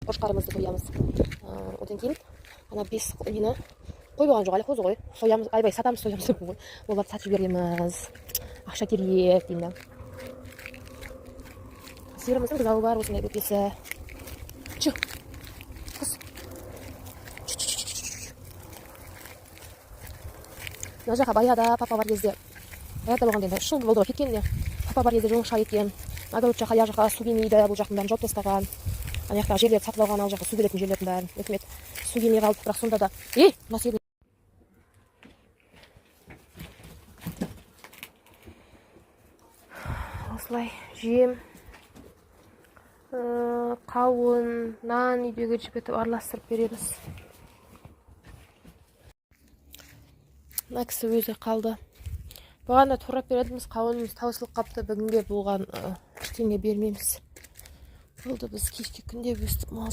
Қошқарымызды соямыз. Одан кейін ана бес нені, қой болған жоқ әлі, қозы ғой, соямыз, айбай, сатамыз, соямыз деп ғой. Оларды сатып жібереміз, ақша керек деймін да. Сиырымыздың бұзауы бар, осындай бөпесі. Чу, қыз. Чу, чу, чу, чу, чу. Мына жаққа баяғыда папа бар кезде, баяғыда болғанда, енді 3 жыл болды ғой кеткеніне, папа бар кезде жоңышқа кеткен. Огород жаққа, аяқ жаққа су келмейді, бұл жақтың бәрін жауып тастаған. Ана жақтағы жерлерді сатып алған, ал жаққа су келетін жерлердің бәрін үкімет. Су келмей қалды, бірақ сонда да, ей, мына сиырдың. Осылай жем, қауын, нан үйдегі жібітіп, араластырып береміз. Мына кісі өзі қалды. Бұған да турап беретінбіз, қауынымыз таусылып қапты. Бүгінге бұған ештеңе бермейміз. Болды, біз кешке күнде өстіп мал.